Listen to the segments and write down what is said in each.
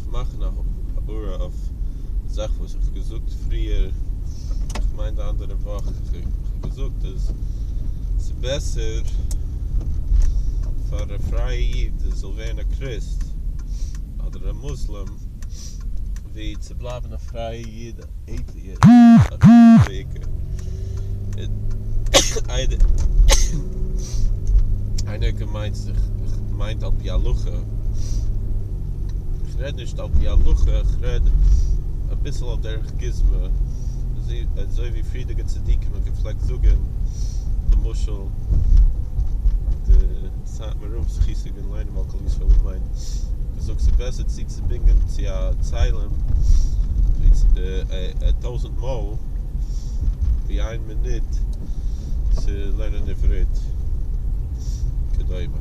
דארף מאכן א הערה אויף א זאך וואס איך האב געזאגט פריער, איך מיין די אנדערע וואך, איך האב געזאגט אז ס'בעסער פאר א פרייע איד ער זאל ווערן א קריסט אדער א מוסלים ווי צו בלייבן א פרייע איד א עיטיאיסט בעיקר איינער האט געמיינט אז איך מיין על פי הלכה, איך רעד נישט על פי הלכה, איך רעד אביסל על דרך גוזמא, אזוי ווי פריערדיגע צדיקים האבן געפלעגט זאגען, למשל די סאטמאר רב זכותו יגן עלינו ועל כל ישראל אמן, געזאגט ס'איז בעסער צוצובינדען צו א צלם ווי טויזענט מאל ווי איין מינוט צו לערנען עברית וכדומה.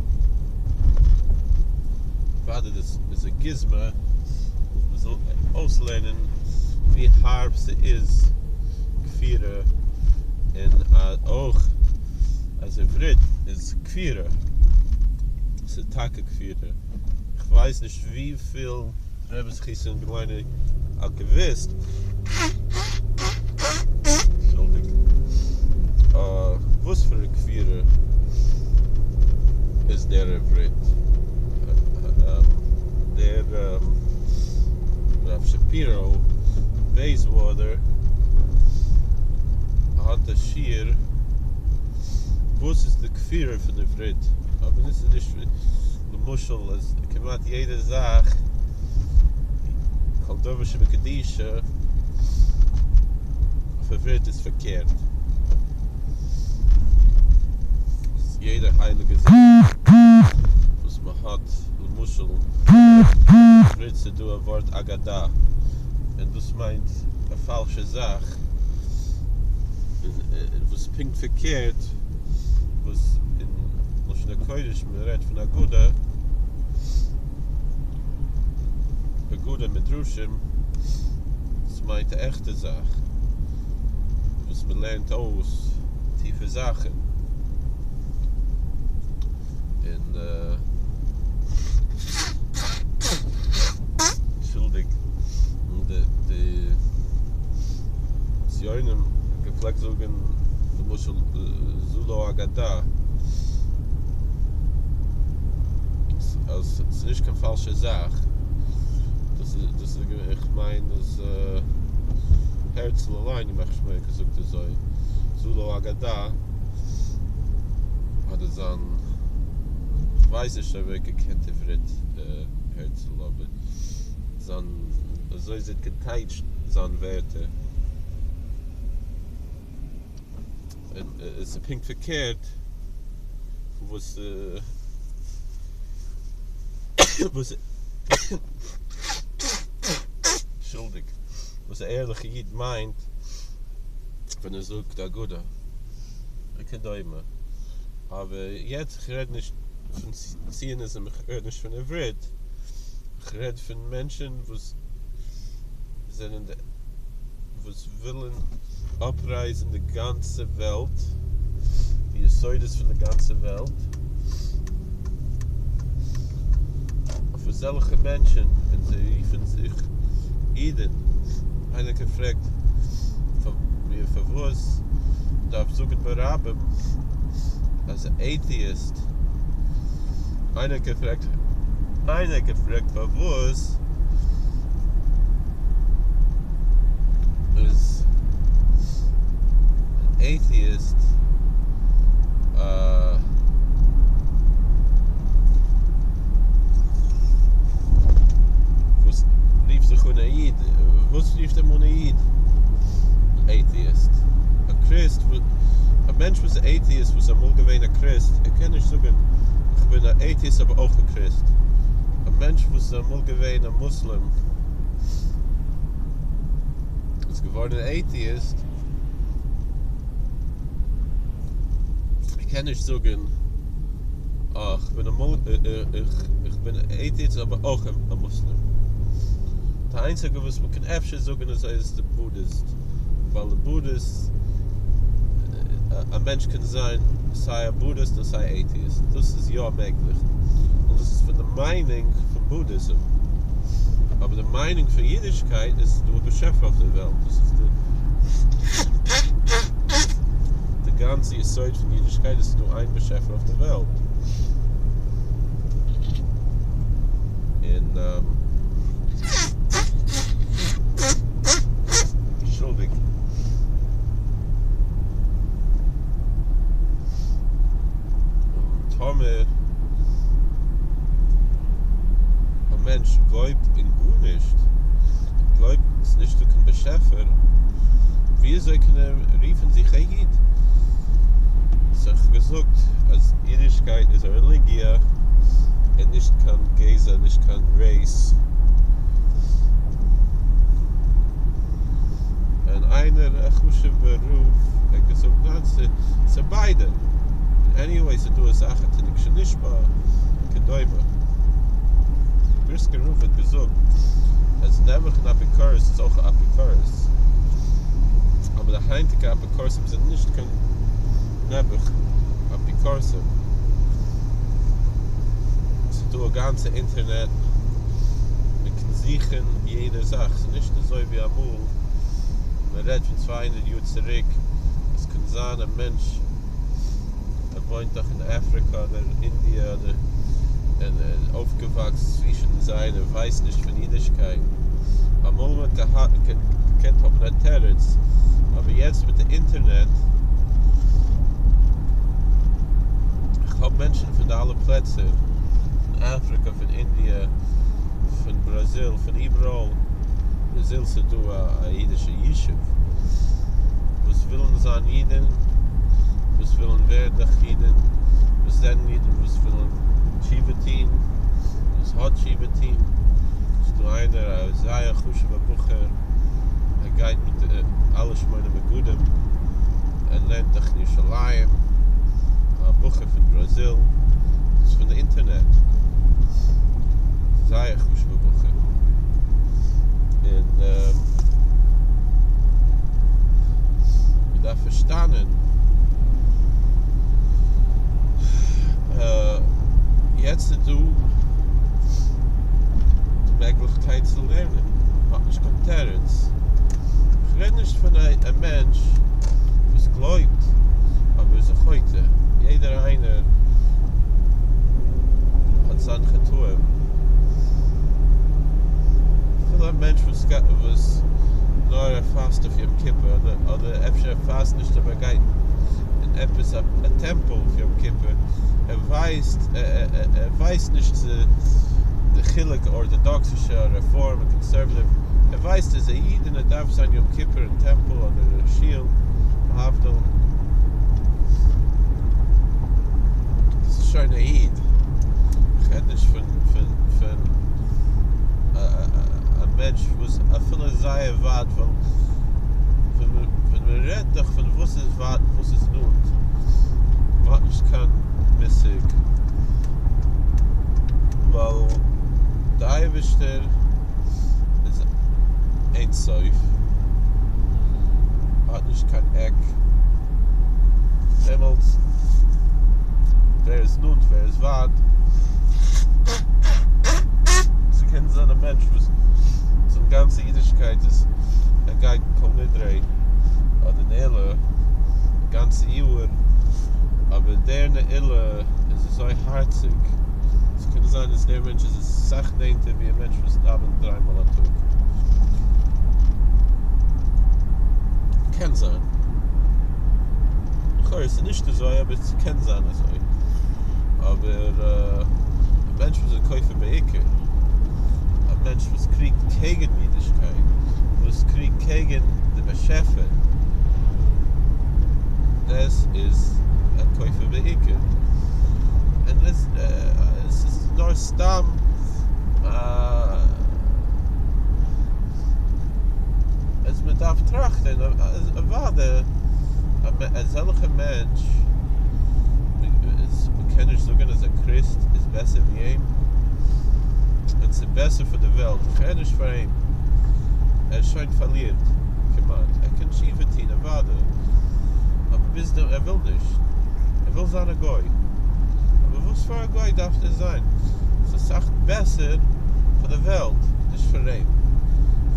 אוודאי דאס איז א גוזמא וואס מען זאל אויסלערנען ווי הארב ס'איז כפירה און אויך אז עברית איז כפירה. ס'איז טאקע כפירה. כ'ווייס נישט וויפיל רבי זכותו יגן עלינו האט געוויסט. אנטשולדיגט. וואס פאר א כפירה איז דער עברית? דער רב שפירא בעיסוואטער האט א שיעור וואס איז די כפירה פון עברית, אבער דאס איז נישט למשל אז כמעט יעדע זאך כל דבר שבקדושה אויף עברית איז פארקערט. יעדע הייליגע זאך וואס מען האט למשל עברית איז דא א ווארט אגדה און דאס מיינט א פאלשע זאך וואס פונקט פארקערט וואס אין לשון הקודש מען רעדט פון אגדה, אגדה מדרשים, דאס מיינט א עכטע זאך וואס מען לערנט אויס טיפע זאכן, און אנטשולדיגט, די ציונים געפלעגט זאגן למשל זו לא אגדה. אז ס'איז נישט קיין פאלשע זאך, דאס איז דאס איז איך מיין אז הערצל אליין ימח שמו האט געזאגט אזוי, זו לא אגדה, אדער זיין, כ'ווייס נישט אויב ער האט געקענט עברית הערצל אבער זיין אזוי זי האט געטייטשט זיין ווערטער. און עס איז פונקט פארקערט פון וואס וואס אנטשולדיגט וואס א ערליכע איד מיינט ווען ער זאגט אגדה וכדומה אבער יעצט איך רעד נישט פון ציוניזם איך רעד נישט פון עברית איך רעד פון מענטשען וואס זענען די וואס ווילן אפרייסן די גאנצע וועלט, די יסודות פון די גאנצע וועלט, אויף אזעלכע מענטשן און זיי רופן זיך אידן, איינער האט געפרעגט מיר פארוואס מ'דארף זאגן ברבים אז א עיטיאיסט, איינער האט געפרעגט איינער האט געפרעגט פארוואס איז אן עיטיאיסט א וואס רופט זיך אן א איד, וואס רופט אים אן א איד? אן עיטיאיסט. א קריסט, א מענטש וואס איז עיטיאיסט וואס איז אמאל געווען א קריסט, ער קען נישט זאגן איך בין א עיטיאיסט אבער אויך א קריסט. א מענטש וואס איז אמאל געווען א מוסלים איז געווארן אן עיטיאיסט, ער קען נישט זאגן איך בין אמאל איך בין עיטיאיסט אבער אויך א מוסלים. די איינציגע וואס מען קען אפשר זאגן אזוי איז די בודהיסט, ווייל די בודהיסט א מענטש קען זיין סיי א בודהיסט און סיי עיטיאיסט, דאס איז יא מעגליך, און דאס איז פון די מיינונג פון בודהיזם. אבער די מיינונג פון אידישקייט איז ס'איז דא א באשעפער אויף די וועלט, דאס איז די די גאנצע יסוד פון אידישקייט אז ס'איז דא איין באשעפער אויף די וועלט. און אנטשולדיגט. און טאמער א מענטש גלויבט אין גארנישט, ער גלויבט ס'איז נישטא קיין באשעפער, וויאזוי קען ער רופן זיך א איד? סאו איך האב געזאגט אז אידישקייט איז א רעליגיע און נישט קיין גזע, נישט קיין רעיס. און איינער א חשוב'ער רב האט געזאגט ניין ס'איז ביידע, עניוועי ס'איז דא אסאך א תינוק שנשבה וכדומה. בריסקער רב האט געזאגט אז נעבעך אן אפיקורס איז אויך א אפיקורס, אבער די היינטיגע אפיקורסים זענען נישט קיין נעבעך אפיקורסים, ס'איז דא א גאנצע אינטערנעט מ'קען זוכן יעדע זאך, ס'איז נישט אזוי ווי אמאל, מען רעדט פון 200 יאר צוריק, עס קען זיין א מענטש ער וואוינט דאך אין אפריקא אדער אינדיע אדער און ער אויפגעוואקסן צווישן זיי און ער ווייסט נישט פון אידישקייט, אמאל מען האט געהאט געקענט האבן א תירוץ, אבער יעצט מיט די אינטערנעט, איך האב מענטשן פון די אלע פלעצער, פון אפריקא, פון אינדיע, פון בראזיל, פון איבעראל, בראזיל ס'איז דא א אידישע ישוב, וואס ווילן זיין אידן, וואס ווילן ווערן דאך אידן, וואס זענען אידן, וואס ווילן תשובה טוהן, וואס האט תשובה טוהן, ס'איז דא איינער א זייער חשוב'ער בחור, ער גייט מיט אלע שמונה בגדים, ער לערנט דאך אין ירושלים, א בחור פון בראזיל, דאס איז פון די אינטערנעט, זייער חשוב'ער בחור, און מען דארף פארשטאנען יעצט איז דא די מעגליכקייט צו לערנען, מען האט נישט קיין תירוץ, איך רעד נישט פון א מענטש וואס גלויבט אבער איז א חוטא, יעדער איינער האט זיין חטאים, אפילו א מענטש וואס וואס נאר ער פאסט אויף יום כיפור, אדער אדער אפשר ער פאסט נישט אבער ער גייט אין עפעס א טעמפל אויף יום כיפור, ער ווייסט ער ווייסט נישט צו די חילוק ארטאדאקסישע, רעפארם, קאנסערוואטיוו, ער ווייסט ער איז א איד און ער דארף זיין יום כיפור אין טעמפל אדער אין שול, להבדיל. דאס איז שוין א איד. איך רעד נישט פון פון פון א מענטש וואס אפילו איז זייער ווייט ווייל ווען מען רעדט דאך פון וואס איז ווייט און וואס איז נאנט, מען האט נישט קיין מושג ווייל די אייבערשטער איז אין סוף, האט נישט קיין עק, דעמאלטס ווער איז נאנט ווער איז ווייט, ס'קען זיין א מענטש וואס זיין גאנצע אידישקייט איז ער גייט כל נדרי אדער נעילה א גאנצע יאר, אבער דער נעילה איז אזוי הארציג, ס'קען זיין אז דער מענטש איז אסאך נענטער ווי א מענטש וואס דאווענט דריי מאל א טאג. קען זיין. לכאורה ס'איז נישט אזוי אבער ס'קען זיין אזוי. אבער א מענטש וואס איז כופר בעיקר, א מענטש וואס קריגט קעגן אידישקייט, וואס קריגט קעגן די באשעפער, דאס איז א כופר בעיקר. און עס איז נאר סתם א. אז מען דארף טראכטען אוודאי אזעלכע מענטש מען קען נישט זאגען אז א קריסט איז בעסער ווי אים און ס'איז בעסער פאר די וועלט איך רעד נישט פאר אים ער איז שוין פארלירט כמעט ער קען תשובה טוהן אוודאי אבער ביז דעם ער וויל נישט ער וויל זיין א גוי אבער וואס פאר א גוי דארף ער זיין ס'איז אסאך בעסער פאר די וועלט נישט פאר. פאר אים?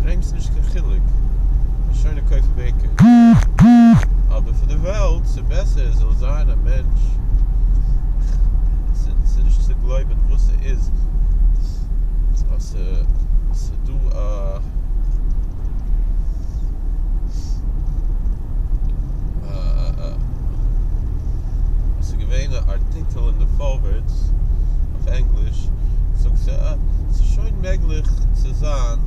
פאר אים איז נישט קיין חילוק, ער איז שוין א כופר בעיקר. אבער פאר די וועלט ס'איז בעסער ער זאל זיין א מענטש, ס'איז נישט צו גלויבען וואס ס'איז אז ס'דא א עס איז געווען א ארטיקל אין די פארווערטס אויף ענגליש זאגט זי אז ס'איז שוין מעגליך צו זיין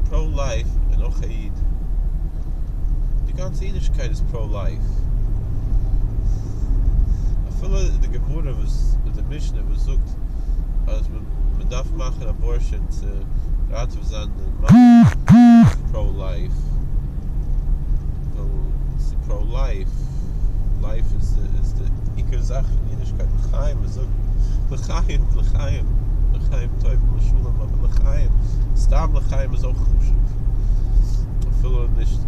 פרא לייף און אויך א איד. די גאנצע אידישקייט איז פרא לייף. אפילו די גמרא וואס די משנה וואס זאגט אז מען דארף מאכן אבארשען צו ראטעווען זיין די מאמע איז פרא לייף. ווייל ס'איז פרא לייף, לייף איז די עיקר זאך פון אידישקייט, לחיים, מען זאגט לחיים, לחיים, לחיים טובים לשלום, אבער לחיים, סתם לחיים איז אויך חשוב, אפילו נישט.